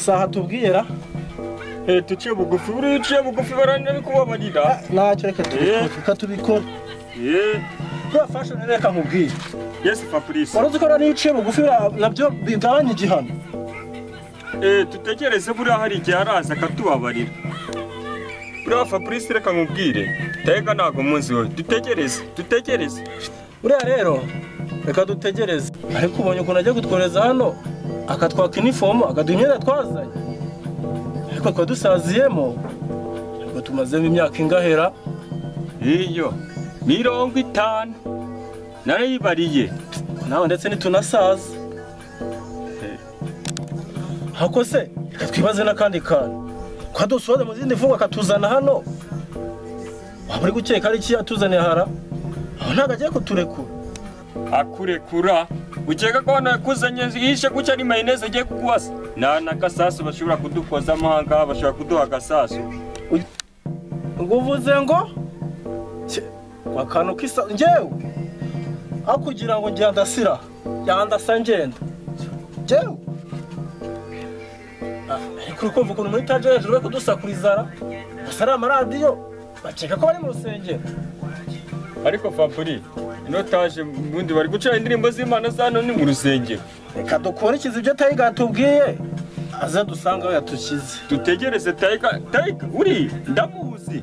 Saha tubwira. Tuciye bugufi, uri uciye bugufi baranabikubabarira. Ntacyo reka tubikore, reka tubikore. Buriya Fashion reka nkubwire. Yes Fabrice. Wari uzi ko niyo uciye bugufi nabyo bigabanya igihano. Tutekereze buriya hari igihe araza akatubabarira. Buriya Fabrice reka nkubwire. Tega ntago munsi we. Dutekereze, dutekereze. Buriya rero reka dutegereze. Ariko ubonye ukuntu agiye kutworeza hano akatwaka inifomu akaduha imyenda twazanye. Ariko twari dusaziyemo. Ariko tumazemo imyaka ingahera. Iyo 50 narayibariye. Nawe ndetse nitunasaza. Hako se reka twibaze n'akandi kantu. Kwa dusoza mu zindi mfungwa akatuzana hano. Waba uri gukeka ari iki yatuzaniye hara? Aho ntabwo agiye kuturekura. Akurekura ukeka ko hano yakuzanye yishe gutya ari mayoneze agiye kukuwasa. Nta n'agasasu bashobora kudukozamo aha ngaha, bashobora kuduha agasasu. Ngo uvuze ngo akantu kisa njyewe aho kugira ngo njyandasira yandasa ngenda njyewe. Ariko uri kumva ukuntu muri taje hejuru bari kudusakurizara gusa ari amaradiyo bakeka ko bari mu rusengero. Ariko Fabri ino taje ubundi bari gucana indirimbo z'Imana za hano ni mu rusengero. Reka dukurikize ibyo Tayiga yatubwiye aze dusanga aho yatushyize. Dutegereze Tayiga. Tayiga uri ndamuzi.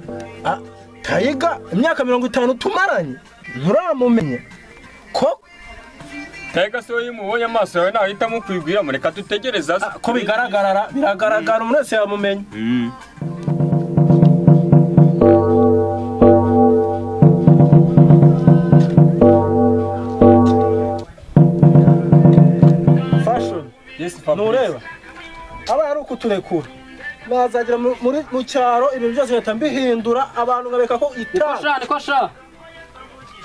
Tayiga imyaka 50 tumaranye nturamumenye ko Tayiga se iyo umubonye amaso yawe ntahitamo kwigwiramo. Reka dutegereze aze. Ko bigaragarara biragaragara umuntu wese yamumenya. Fashion. Yes Fabrice. Nureba aba ari ukuturekura bazagera mu cyaro ibintu byose bihita mbihindura abantu nkabeka ko itabi. Niko sha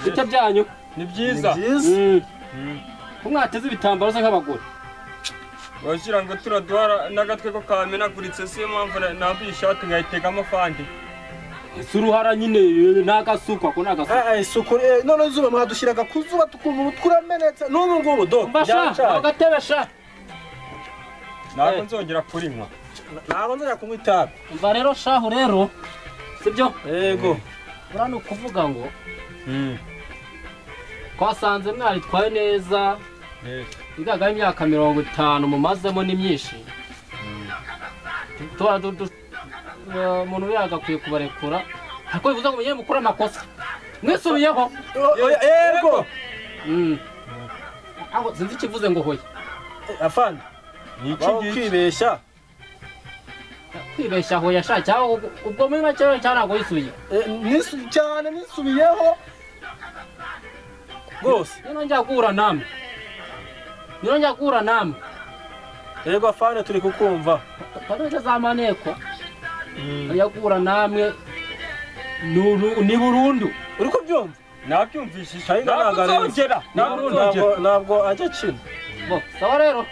ibyo byanyu ni byiza. Ko mwateze ibitambaro se nk'abagore wagira ngo turaduhara n'agatwe ko kamenaguritse, siyo mpamvu nambaye ishati nkayitegamo fandi. Si uruhara nyine n'agasuku ako n'agasuku. Isuku none izuba mwadushyiraga ku zuba tukumva umutwe uramenetse n'ubu ngubu do. Mbasha agatebe sha. Ntabwo nzongera kurinywa. Ntabwo nzongera kunywa itabi. Umva rero shahu rero sibyo? Yego. Buriya ni ukuvuga ngo twasanze mwaritwaye neza. Igaga imyaka 50 mumazemo ni myinshi. Umuntu yagakwiye kubarekura. Ariko bivuze ngo mugiye mukora amakosa. Mwisubiyeho. Yego. Aho sinzi ikivuze ngo hoya. Afande. Ni iki ngiki? Kwibeshya. Kwibeshya hoya sha cyangwa ubwo muri make cyane ntabwo wisubiye. Cyane nisubiyeho. Rwose. Nino guhura namwe. Nino guhura namwe. Yego afande turi kukumva. Panoje za maneko. Njya guhura namwe ni burundu. Uri kubyumva? Nabyumvishije. Ntabwo nzongera. Ntabwo ajya akina. Bo, sawa rero.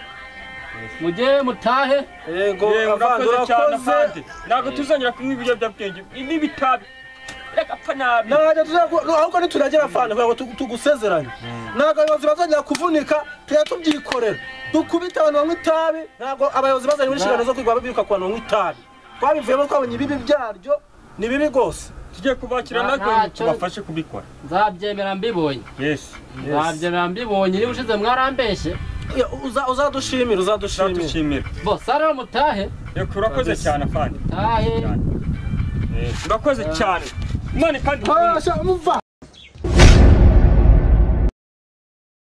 Mujye mutahe. Yego afande urakoze. Ntabwo tuzongera kunywa ibiyobyabwenge n'ibitabi. Reka pfa nabi. Ntabwo tuzongera ahubwo nituragera afande kugira ngo tugusezeranye. Ntabwo abayobozi bazongera kuvunika tujya tubyikorera. Dukubita abantu banywa itabi. Ntabwo abayobozi bazanye muri inshingano zo kwirwa biruka ku bantu banywa itabi. Twabivuyemo twabonye ibibi byaryo ni bibi rwose. Tugiye kubakira natwe tubafashe kubikora. Nzabyemera mbibonye. Yes. Nzabyemera mbibonye niba ushize mwarambeshye. Uzadushimira, uzadushimira. Bo, sara mutahe. Yego urakoze cyane afande. Tahe. Urakoze cyane. Imana kandi muva.